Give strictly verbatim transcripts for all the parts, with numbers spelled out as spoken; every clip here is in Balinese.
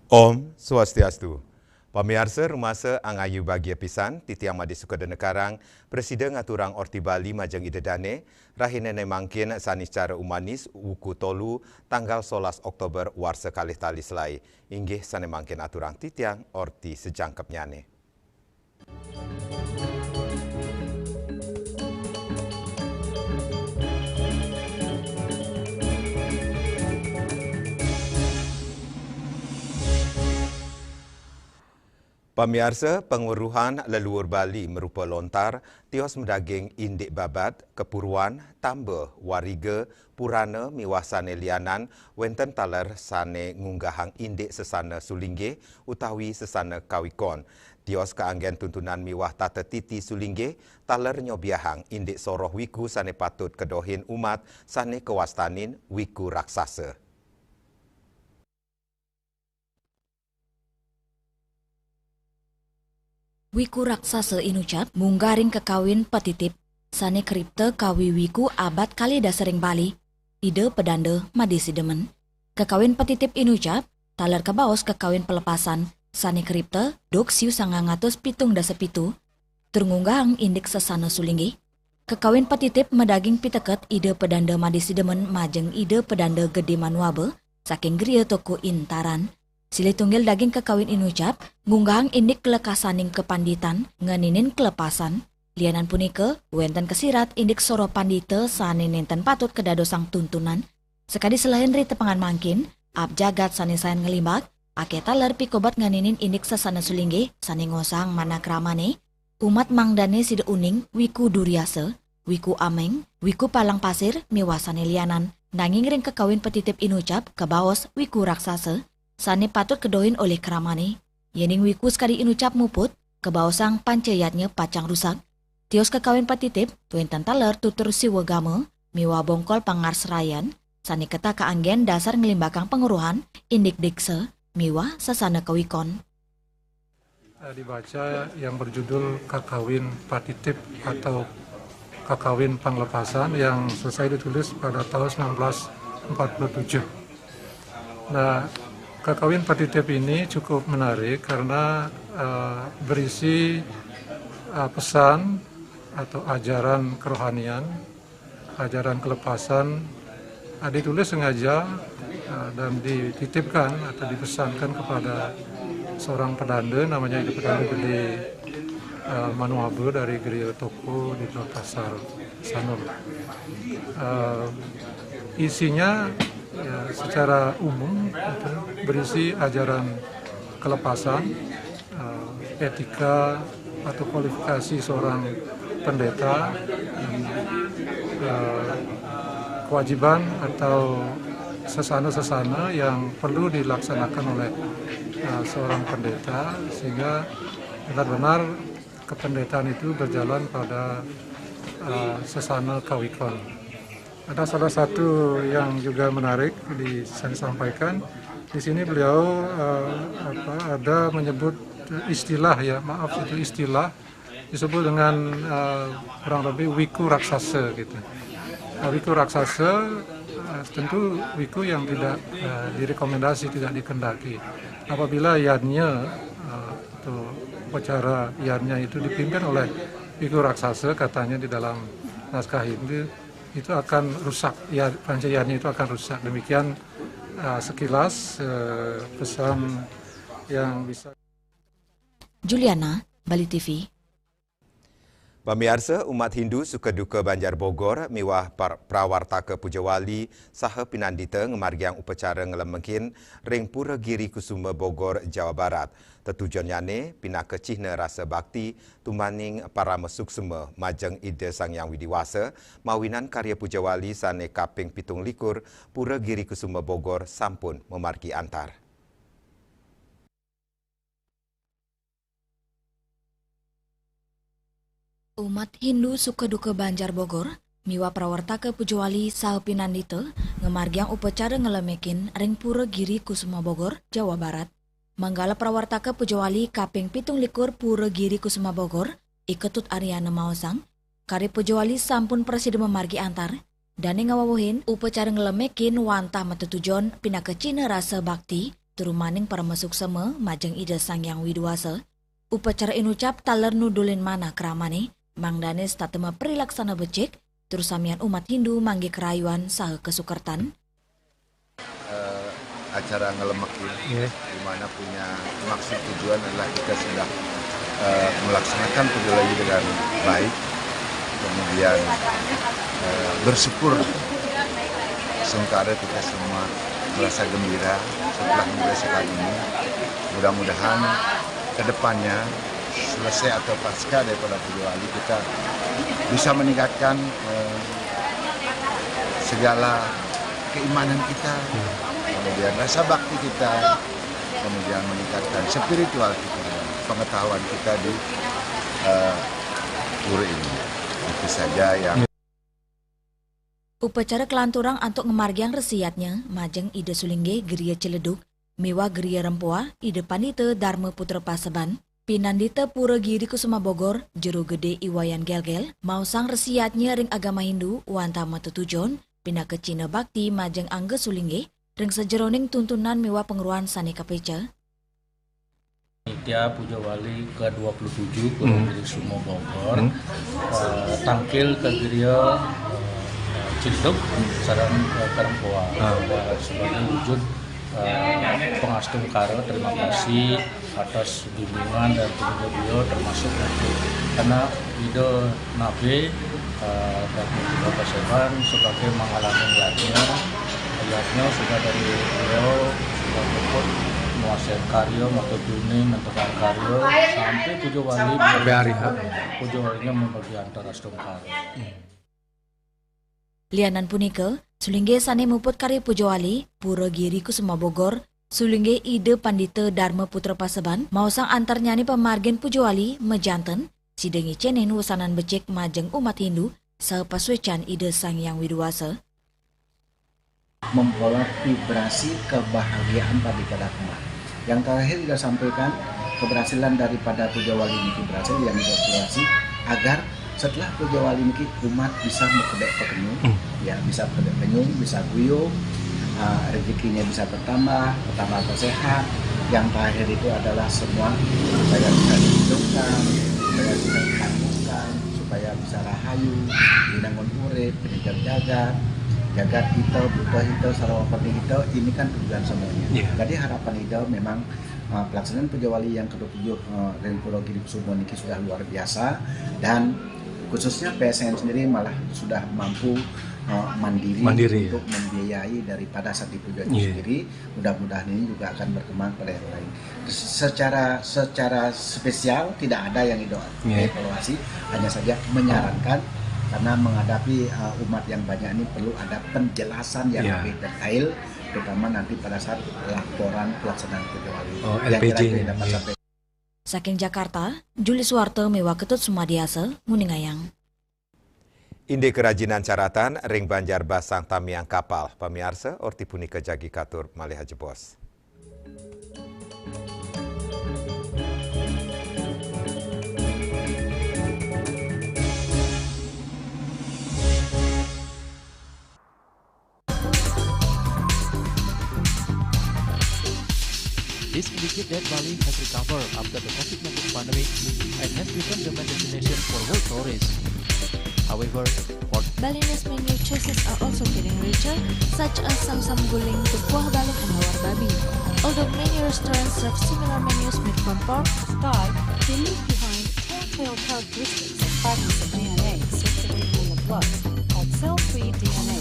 Om Swastiastu. Pamiarsa rumasa angayu bagia pisan, titiang Made Sukadana Karang, prasida ngaturang Orti Bali majeng Ida Dane, rahina ne mangkin Saniscara Umanis, wuku tolu, tanggal solas Oktober warsa kalih tali selai. Inggih sane mangkin aturang titiang Orti sajangkepnyane. Pamiarsa, pangweruhan leluhur Bali marupa lontar, tios madaging indik babad, kepuruan, tamba, wariga, purana miwah sane lianan, wenten taler sane ngunggahang indik sesana sulinggih utawi sesana kawikon. Tios kaanggen tuntunan miwah tata titi sulinggih, taler nyobiahang indik soroh wiku sane patut kedohin umat sane kawastanin wiku raksasa. Wiku raksasa inucap munggah ring kakawin patitip sane kripta kawi wiku abad kalih dasa ring Bali, Ida Pedanda Made Sidemen. Kakawin patitip inucap taler kabaos kakawin pelepasan sane kripta duk siu sangang atus pitung dasa pitu, tur ngunggahang indik sesana sulinggih. Kakawin patitip madaging piteket Ida Pedanda Made Sidemen majeng Ida Pedanda Gede Manuaba saking griya toko Intaran. Silih tunggil daging kakawin inucap ngunggahang indik lekasaning kapanditan ngeninin kelepasan. Lianan punika, wenten kasirat indik soroh pandita sane nenten patut kadadosang tuntunan. Sakadi selehin ri tepengan mangkin, aab jagat sane sayan nglimbak, akeh taler pikobat ngeninin indik sesana sulinggih sane ngosang manah kramane, umat mangdane sida uning wiku duriasa, wiku ameng, wiku palang pasir, miwah sane lianan. Nanging ring kakawin patitip inucap kabaos wiku raksasa, sane patut kedohin olih kramane. Yening wiku sakadi inucap muput, kabaosang panca yadnya pacang rusak. Tios kakawin patitip, wenten taler tutur siwagama, miwah bongkol pangarsrayan, sane ketah kaanggen dasar nglimbakang pangweruhan, indik diksa, miwah sesana kawikon. Eh, dibaca yang berjudul Kakawin Patitip atau Kakawin Panglepasan yang selesai ditulis pada tahun sembilan belas empat puluh tujuh. Nah, Kakawin Patitip ini cukup menarik karena, eh, berisi, eh, pesan atau ajaran kerohanian, ajaran kelepasan, eh, ditulis sengaja, eh, dan dititipkan atau dipesankan kepada seorang pedanda namanya Ida Pedanda Gede, eh, Manuaba dari Griya Toko di Pasar Sanur. Eh, isinya, ya, secara umum itu berisi ajaran kelepasan, eh, etika atau kualifikasi seorang pendeta, dan, eh, kewajiban atau sesana-sesana yang perlu dilaksanakan oleh, eh, seorang pendeta, sehingga benar-benar kependetaan itu berjalan pada, eh, sesana kawikon. Ada salah satu yang juga menarik di, saya sampaikan. Di sini beliau, eh, apa, ada menyebut istilah, ya, maaf, itu istilah disebut dengan, eh, kurang lebih wiku raksasa gitu. Nah, wiku raksasa, eh, tentu wiku yang tidak, eh, direkomendasi, tidak dikendaki. Apabila yadnya, eh, atau upacara yadnya itu dipimpin oleh wiku raksasa, katanya di dalam naskah Hindu, itu akan rusak, ya, panca yadnya itu akan rusak. Demikian, eh, sekilas, eh, pesan yang bisa. Juliana, Bali T V. Pamiarsa, umat Hindu suka duka Banjar Bogor miwah par-, prawartaka pujawali saha pinandita ngamargiang upacara nglemekin ring Pura Giri Kusuma Bogor, Jawa Barat. Tetujonnyane pinaka cihna rasa bakti tumbaning parama suksma majeng Ida Sang Hyang Widi Wasa, mawinan karya pujawali sane kaping pitung likur Pura Giri Kusuma Bogor sampun mamargi antar. Umat Hindu suka duka Banjar Bogor miwah prawartaka pujawali saha pinandita ngamargiang upacara nglemekin ring Pura Giri Kusuma Bogor, Jawa Barat. Manggala prawartaka pujawali kaping pitung likur Pura Giri Kusuma Bogor, I Ketut Aryana maosang, karya pujawali sampun prasida mamargi antar, dane ngwewehin upacara nglemekin wantah matetujon pinaka cihna rasa bakti turu maning paramasuksema majeng Ida Sang Hyang Widhi Wasa. Upacara inucap taler nudulin manah kramane, mangdane satatema prilaksana becik, tur samian umat Hindu manggihin karayuan saha kasukertan. Eh, acara ngelemekin, di mana punya maksud tujuan adalah kita sudah, eh, melaksanakan Puja Wali dengan baik, kemudian, eh, bersyukur, sementara kita semua merasa gembira setelah merasakan ini. Mudah-mudahan ke depannya, selesai atau pasca daripada Puja Wali, kita bisa meningkatkan, eh, segala keimanan kita, kemudian rasa bakti kita, kemudian meningkatkan spiritual kita, pengetahuan kita di, eh, pura ini. Itu saja yang Upacara kalanturang antuk ngamargiang resi yadnya majeng Ida Sulinggih Geria Ciledug miwah Geria Rempoa Ida Pandita Dharma Putra Paseban, Pinandita Pura Giri Kusuma Bogor, Jero Gede I Wayan Gelgel, maosang resi yadnya ring agama Hindu wantah matetujon pinaka cihna bakti majeng angga sulinggih ring sajeroning tuntunan miwah pangruhan sane kapica. Nitya Puja Wali ke dua puluh tujuh Pura Giri Kusuma Bogor, eh, tangkil ka Geria, eh, Ciledug sareng, eh, Karangkoa, eh, sebagai wujud, eh, pangastungkara, terima kasih atas bimbingan dan petunjuk beliau, termasuk nanti karena Ida Nabe, eh, dan juga Paseban sebagai manggalaning yadnya. Yadnya sudah dari beliau sudah puput nguasain karya, mata juni, menentukan karya, sampai Puja Wali, sampai hari H. Puja Walinya membagi antara astungkara. Lianan punika, sulinggih sane muput karya Puja Wali, Pura Giri Kusuma Bogor, sulinggih Ida Pandita Dharma Putra Paseban, maosang antarnyane pamargin Puja Wali majanten, sida ngicenin wesanan becik majeng umat Hindu, saha pasuecan Ida Sang Hyang Widhi Wasa. Membawa vibrasi kebahagiaan pada ibadah umat. Yang terakhir kita sampaikan, keberhasilan daripada Puja Wali niki berhasil yang kita evaluasi agar setelah Puja Wali niki umat bisa makedek pekenyung, ya, bisa makedek penyung, bisa guyub, ah, rezekinya bisa bertambah, bertambah sehat. Yang terakhir itu adalah semua supaya bisa dihidupkan, supaya bisa ditangguhkan, supaya bisa rahayu, dinangun urip, penyegar jagat, jagat kita, buta kita, sarawa pati kita, ini kan tujuan semuanya. Iya. Jadi harapan kita memang, uh, pelaksanaan Puja Wali yang ketujuh, uh, ring Pura Giri Kusuma niki sudah luar biasa, dan khususnya P S N sendiri malah sudah mampu, uh, mandiri untuk membiayai daripada sati puja itu sendiri. Mudah-mudahan ini juga akan berkembang pada yang lain. Secara, secara spesial tidak ada yang Ido evaluasi, hanya saja menyarankan karena menghadapi, uh, umat yang banyak ini perlu ada penjelasan yang lebih detail, terutama nanti pada saat laporan pelaksanaan Puja Wali. Oh, kira-kira L P J-nya, yang dapat sampaikan. Saking Jakarta, Juli Suwarta miwah Ketut Sumadiasa, nguningayang. Indik kerajinan caratan ring Banjar Basang Tamiang Kapal. Pamiarsa, orti punika jagi katur malih ajebos. This indicates that Bali has recovered after the COVID nineteen pandemic and has become the main destination for world tourists. However, for Balinese menu choices are also getting richer, such as samsam guling, tepuah balung, and lawar babi. Although many restaurants serve similar menus made from pork, Sky, they leave behind telltale characteristics of fragments of D N A circulating in the blood called cell-free D N A.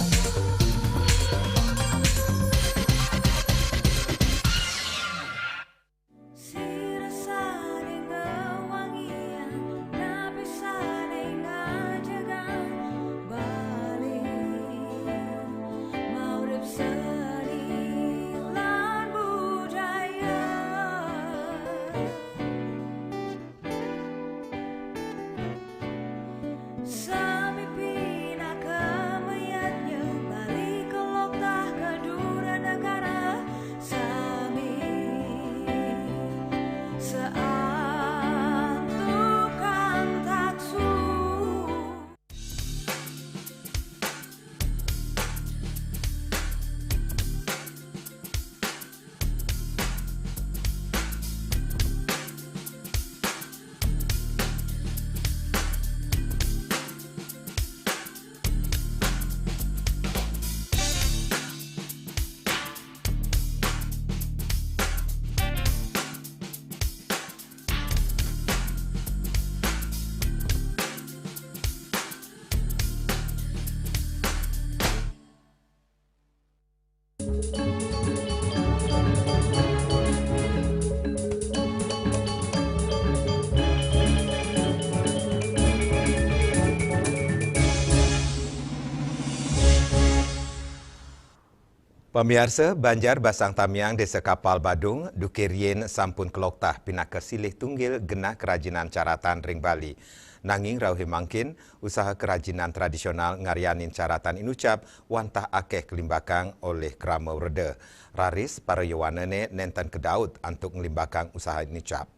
Pamiarsa, Banjar Basang Tamiang, Desa Kapal Badung, duké riyin sampun kaloktah pinaka silih tunggil genah kerajinan caratan ring Bali. Nanging rauhé mangkin, usaha kerajinan tradisional ngaryanin caratan inucap wantah akéh kalimbakang olih krama wreda. Raris para yowanané nénten kedaut antuk nglimbakang usaha inucap.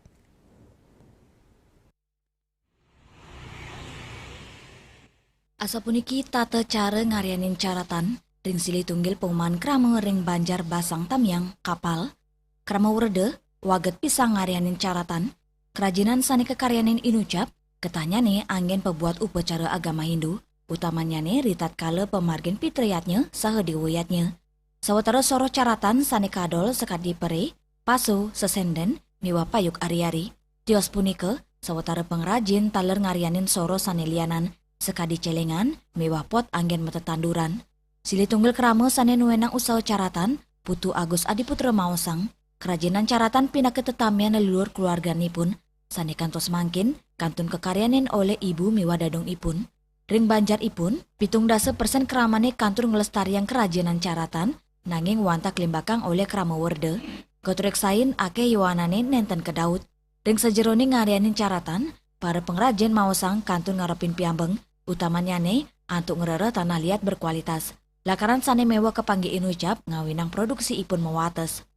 Asapuniki tata cara ngaryanin caratan ring silih tunggil paumahan krama ring Banjar Basang Tamiang, Kapal. Krama wreda, waget pisan ngaryanin caratan, kerajinan sané kakaryanin inucap, ketahnyané anggén pabuat upacara agama Hindu, utamannyané ritatkala pamargin pitrayatnya saha déwayatnya. Sawatara soroh caratan sané kadol sakadi peré, paso, seséndén, miwah payuk ari-ari. Tios punika, sawatara pangrajin taler ngaryanin soroh sané lianan, sakadi céléngan, miwah pot anggén matetanduran. Silih tunggil krama sané nuénang usaha caratan, Putu Agus Adiputra maosang, kerajinan caratan pinaka tetamian leluhur keluarganipun, sané kantos mangkin kantun kakaryanin olih ibu miwah dadungipun. Ring banjaripun, pitung dasa persén kramané kantun nglestariang kerajinan caratan, nanging wantah kalimbakang olih krama wreda. Katureksain akéh yowanané nénten kedaut. Ring sajeroning ngaryanin caratan, para pangrajin maosang kantun ngarepin piambeng, utamannyané antuk ngrereh tanah liat berkualitas. Lakaran sané méwa kapanggih inucap ngawinang produksiipun mawates.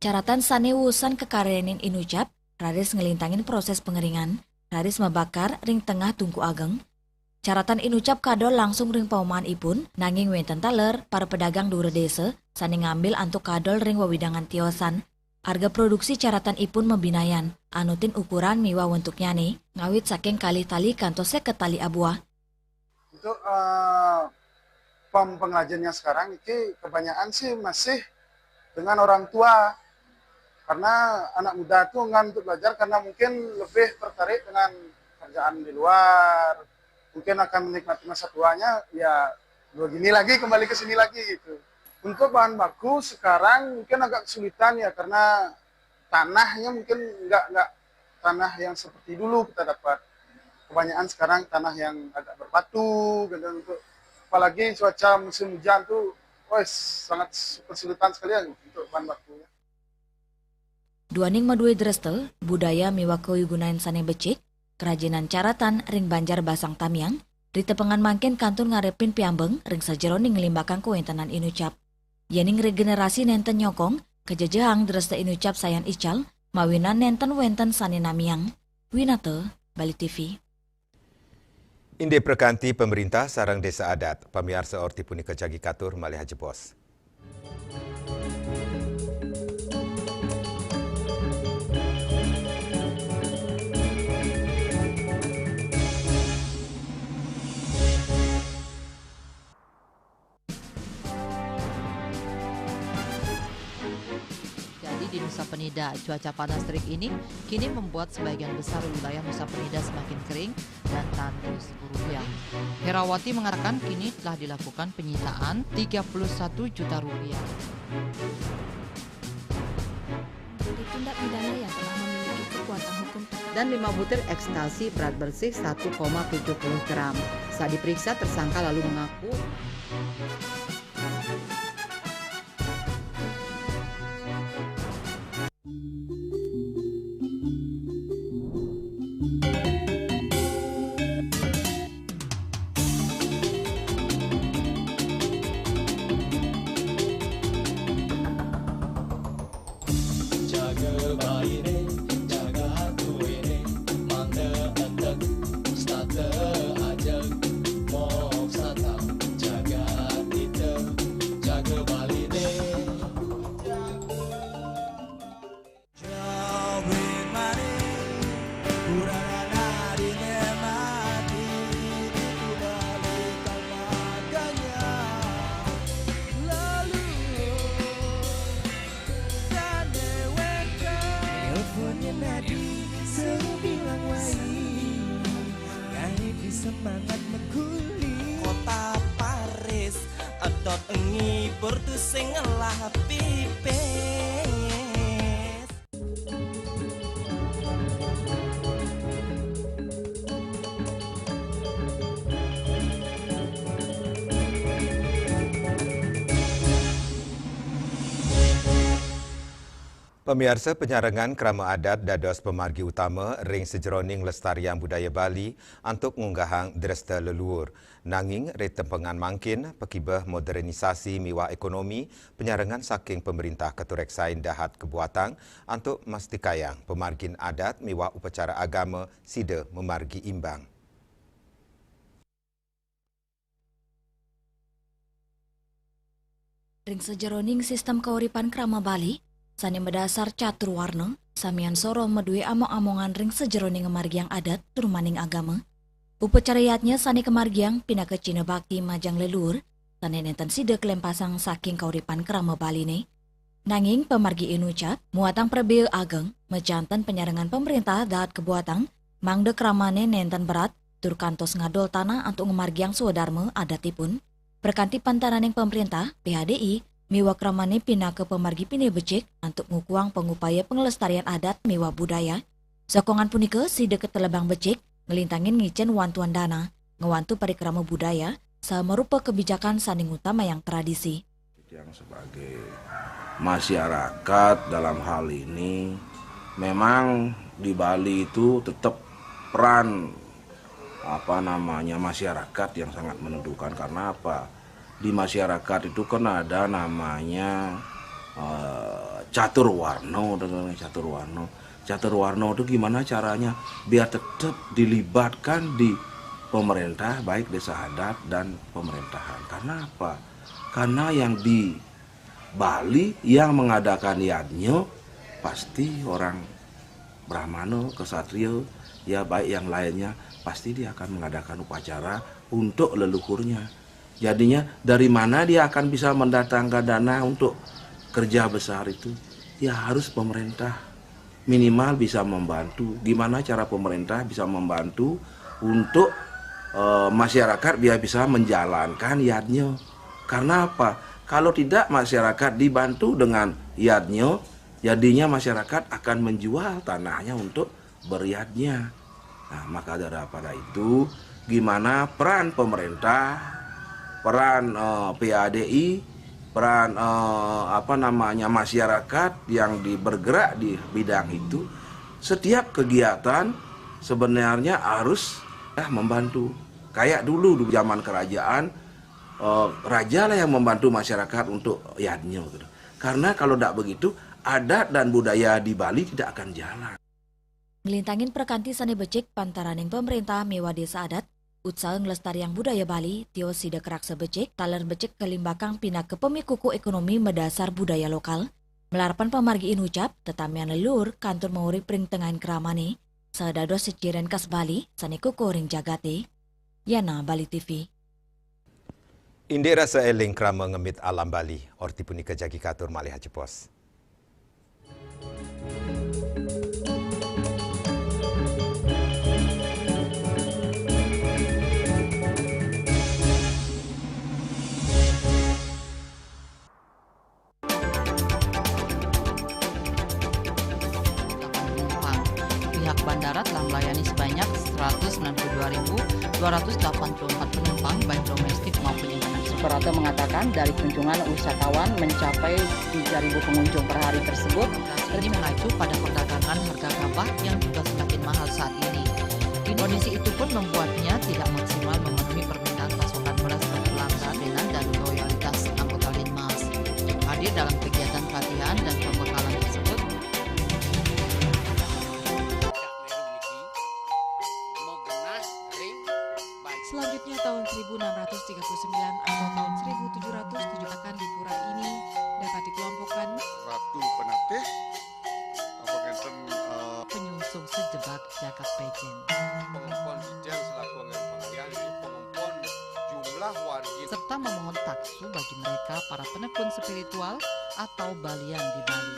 Caratan sané wusan kakaryanin inucap, raris nglintangin proses pangeringan, raris mabakar ring tengah tungku ageng. Caratan inucap kadol langsung ring paumahanipun, nanging wénten taler para pedagang dura désa sané ngambil antuk kadol ring wewidangan tiosan. Arga produksi caratanipun mabinayan, anutin ukuran miwah wentuknyané, ngawit saking kalih tali kantos séket tali abuah. Untuk, eh, pem-, pengrajin yang sekarang ini kebanyakan sih masih dengan orang tua. Karena anak muda tuh enggan untuk belajar karena mungkin lebih tertarik dengan kerjaan di luar. Mungkin akan menikmati masa tuanya, ya begini lagi, kembali ke sini lagi gitu. Untuk bahan baku sekarang mungkin agak kesulitan ya, karena tanahnya mungkin nggak, nggak tanah yang seperti dulu kita dapat. Kebanyakan sekarang tanah yang agak berbatu, gitu, untuk, apalagi cuaca musim hujan tuh, wes, sangat kesulitan sekali ya untuk bahan bakunya. Duaning madué dresta, budaya miwah kawigunan sané becik, kerajinan caratan ring Banjar Basang Tamiang, ritepengan mangkin kantun ngarepin piambeng ring sajeroning nglimbakang kawéntenan inucap. Yéning regenerasi nénten nyokong, kajejehang dresta inucap sayan ical, mawinan nénten wénten sané namiang. Winata, Bali T V. Indik prakanti pamréntah sareng désa adat, pamiarsa, orti punika jagi katur malih ajebos. Jadi di Nusa Penida, cuaca panas terik ini kini membuat sebagian besar wilayah Nusa Penida semakin kering dan tandus gurupiah. Herawati mengatakan kini telah dilakukan penyitaan tiga puluh satu juta rupiah. Tindak pidana yang telah memiliki kekuatan hukum tetap. Dan lima butir ekstasi berat bersih satu koma tujuh puluh gram. Saat diperiksa, tersangka lalu mengaku. Jaga baine, jaga tuene, mangda entek, stata ajeg, moksata, jaga tita, jaga baline. Jawi mane, kurang nari ne mati, ditu bali tanpa ganya. Lalu Nelponnya Nadi, suruh bilang wai, ngai di semangat meguli. Kota Paris, edot ngibur tu sing ngelah pipis. Pamiarsa, panyarengan krama adat dados pamargi utama ring sajeroning nglestariang budaya Bali antuk ngunggahang dresta leluhur. Nanging ring tepengan mangkin, pakibeh modernisasi miwah ekonomi, panyarengan saking pamrintah katureksain dahat kabuatang antuk mastikayang pamargin adat miwah upacara agama sida mamargi imbang. Ring sajeroning sistem kauripan krama Bali, sane madasar catur warna, samian soroh madue among-amongan ring sajeroning ngamargiang adat tur maning agama. Upacara yadnya sane kamargiang pinaka cihna bakti majeng leluhur, sane nenten sida kalempasang saking kauripan krama Baline. Nanging pamargi inucap, muatang prabea ageng, majanten panyarengan pamrintah dahat kabuatang, mangda kramane nenten berat, tur kantos ngadol tanah antuk ngamargiang swadarma adatipun. Prakanti pantaraning pamrintah, P H D I, miwah kramane pinaka pamargi pinih becik antuk ngukuhang pangupaya panglestarian adat miwah budaya. Sokongan punika sida katelebang becik, nglintangin ngicen wantuan dana, ngwantu parikrama budaya, saha marupa kabijakan sane ngutamayang tradisi. Yang sebagai masyarakat dalam hal ini, memang di Bali itu tetap peran, apa namanya, masyarakat yang sangat menentukan. Karena apa? Di masyarakat itu kan ada namanya, eh, catur warno, catur warno. Catur warno itu gimana caranya biar tetap dilibatkan di pemerintah, baik desa adat dan pemerintahan. Karena apa? Karena yang di Bali yang mengadakan yadnya pasti orang Brahmana, kesatria, ya, baik yang lainnya, pasti dia akan mengadakan upacara untuk leluhurnya. Jadinya, dari mana dia akan bisa mendatangkan dana untuk kerja besar itu? Ya, harus pemerintah minimal bisa membantu. Gimana cara pemerintah bisa membantu untuk, eh, masyarakat biar bisa menjalankan yadnya? Karena apa? Kalau tidak masyarakat dibantu dengan yadnya, jadinya masyarakat akan menjual tanahnya untuk beryadnya. Nah, maka daripada itu, gimana peran pemerintah, peran, eh, P A D I, peran, eh, apa namanya, masyarakat yang di, bergerak di bidang itu, setiap kegiatan sebenarnya harus, eh, membantu. Kayak dulu di zaman kerajaan, eh, raja lah yang membantu masyarakat untuk yadnya gitu. Karena kalau tidak begitu, adat dan budaya di Bali tidak akan jalan. Nglintangin prakanti sane becik pantaraning pamrintah miwah desa adat, utsaha nglestariang budaya Bali, tios sida karaksa becik, taler becik kalimbakang pinaka pamikukuh ekonomi madasar budaya lokal. Malarapan pamargi inucap, tetamian leluhur kantun maurip ring tengahing kramane, saha dados ciciren khas Bali sane kukuh ring jagate. Yana, Bali T V. Indik rasa eling krama ngemit alam Bali, orti punika jagi katur malih acepos. Pihak bandara telah melayani sebanyak seratus sembilan puluh dua ribu dua ratus delapan puluh empat penumpang, baik domestik maupun internasional. Suprapto mengatakan, dari kunjungan wisatawan mencapai tiga ribu pengunjung per hari tersebut. Ini mengacu pada perdagangan harga gabah yang juga semakin mahal saat ini. Kondisi itu pun membuatnya tidak maksimal memenuhi permintaan pasokan beras berkelanjutan dan loyalitas anggota Linmas. Hadir dalam kegiatan pelatihan dan pembekalan tersebut. Selanjutnya, tahun seribu enam ratus tiga puluh sembilan atau tahun seribu tujuh ratus tujuh akan di pura ini dapat dikelompokkan Ratu Penatih, apa ngenten, eh, penyungsung sejebak jagat pejen. Pengempon Dijang selaku anggen pangayah, jadi pengempon jumlah wargi. Serta memohon taksu bagi mereka para penekun spiritual atau balian di Bali.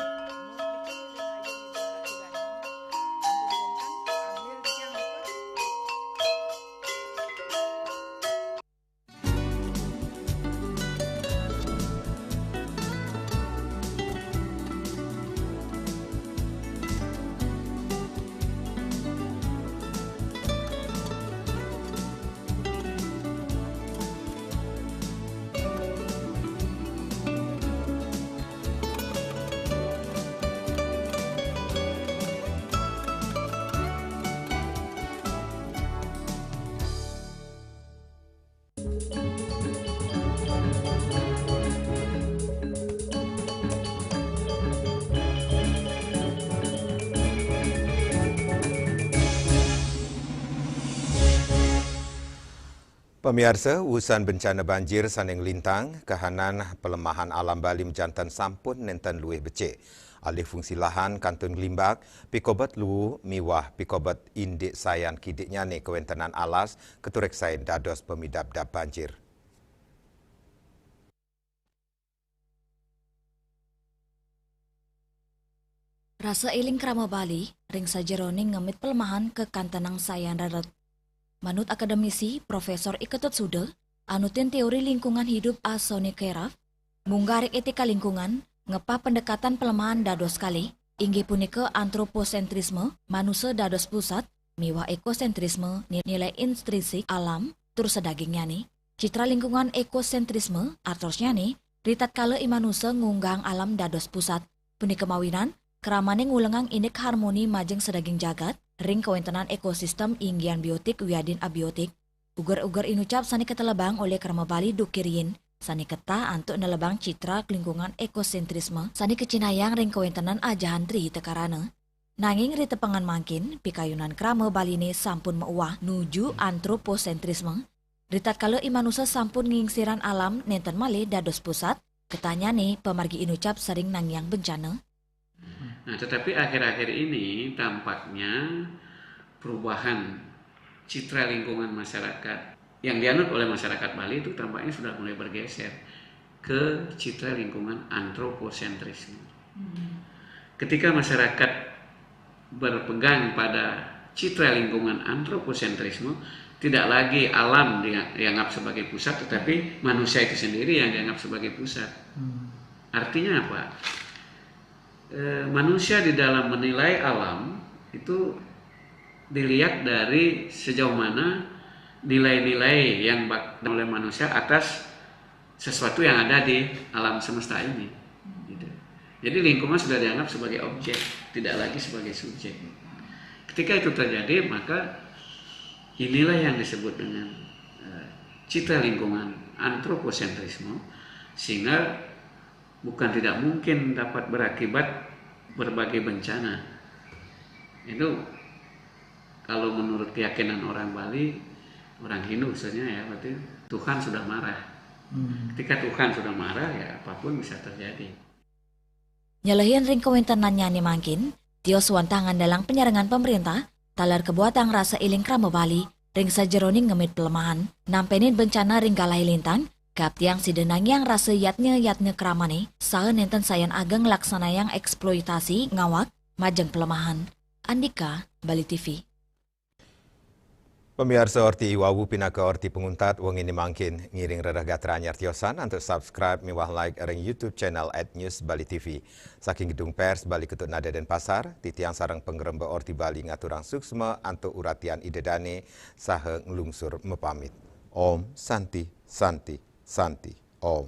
Pamiarsa, usan bencana banjir sane nglintang, kahanan pelemahan alam Bali majanten sampun nenten luih becik. Alih fungsi lahan kantun nglimbak, pikobet luwu miwah pikobet indik sayan kidiknyane kawentenan alas katureksain dados pamidabdab banjir. Rasa eling krama Bali ring sajeroning ngemit pelemahan kakantenang sayan rered. Manut akademisi Profesor I Ketut Suda, anutin teori lingkungan hidup Asone Keraf, munggah ring etika lingkungan, ngepah pendekatan pelemahan dados kalih, inggih punika antroposentrisme, manusa dados pusat, miwah ekosentrisme, ni-, nilai intrinsik alam, tur sadagingnyane. Citra lingkungan ekosentrisme, artosnyane, ritatkala i manusa ngunggahang alam dados pusat. Punika mawinan, kramane ngulengang indik harmoni majeng sadaging jagat, ring kawentenan ekosistem inggihan biotik wiadin abiotik. Uger-uger inucap sane katelebang olih krama Bali duke riin, sane ketah antuk nelebang citra lingkungan ekosentrisme, sane kacinayang ring kawentenan ajahan Tri Hita Karana. Nanging ritepengan mangkin, pikayunan krama Baline sampun mauwah nuju antroposentrisme. Ritatkala i manusa sampun ngingsirang alam nenten malih dados pusat, ketahnyane pamargi inucap sering nangiang bencana. Nah, tetapi akhir-akhir ini tampaknya perubahan citra lingkungan masyarakat yang dianut oleh masyarakat Bali itu tampaknya sudah mulai bergeser ke citra lingkungan antroposentrisme. Ketika masyarakat berpegang pada citra lingkungan antroposentrisme, tidak lagi alam dia-, dianggap sebagai pusat, tetapi manusia itu sendiri yang dianggap sebagai pusat. Artinya apa? Eh, manusia di dalam menilai alam itu dilihat dari sejauh mana nilai-nilai yang bak-, oleh manusia atas sesuatu yang ada di alam semesta ini. Gitu. Jadi lingkungan sudah dianggap sebagai objek, tidak lagi sebagai subjek. Ketika itu terjadi, maka inilah yang disebut dengan, eh, citra lingkungan antroposentrisme, sehingga bukan tidak mungkin dapat berakibat berbagai bencana. Itu kalau menurut keyakinan orang Bali, orang Hindu khususnya ya, berarti Tuhan sudah marah. Ketika Tuhan sudah marah, ya apapun bisa terjadi. Nyelehin ring kawentenannyane mangkin, tios wantah ngandelang panyarengan pemerintah, taler kabuatang rasa eling krama Bali, ring sajeroning ngemit pelemahan, nampenin bencana ring galahe lintang, kaptiang sida nangiang rasa yatnya-yatnya kramane, saha nenten sayan ageng nglaksanayang eksploitasi ngawak majeng pelemahan. Andika, Bali T V. Pamiarsa, orti i wau pinaka orti panguntat wengine mangkin. Ngiring rereh gatra anyar tiosan antuk subscribe miwah like ring YouTube channel at News Bali T V. Saking Gedung Pers Bali Ketut Nada Denpasar, titiang sareng pangremba Orti Bali ngaturang suksma antuk uratian Ida Dane saha nglungsur mapamit. Om Santi, Santi, Santi, Om.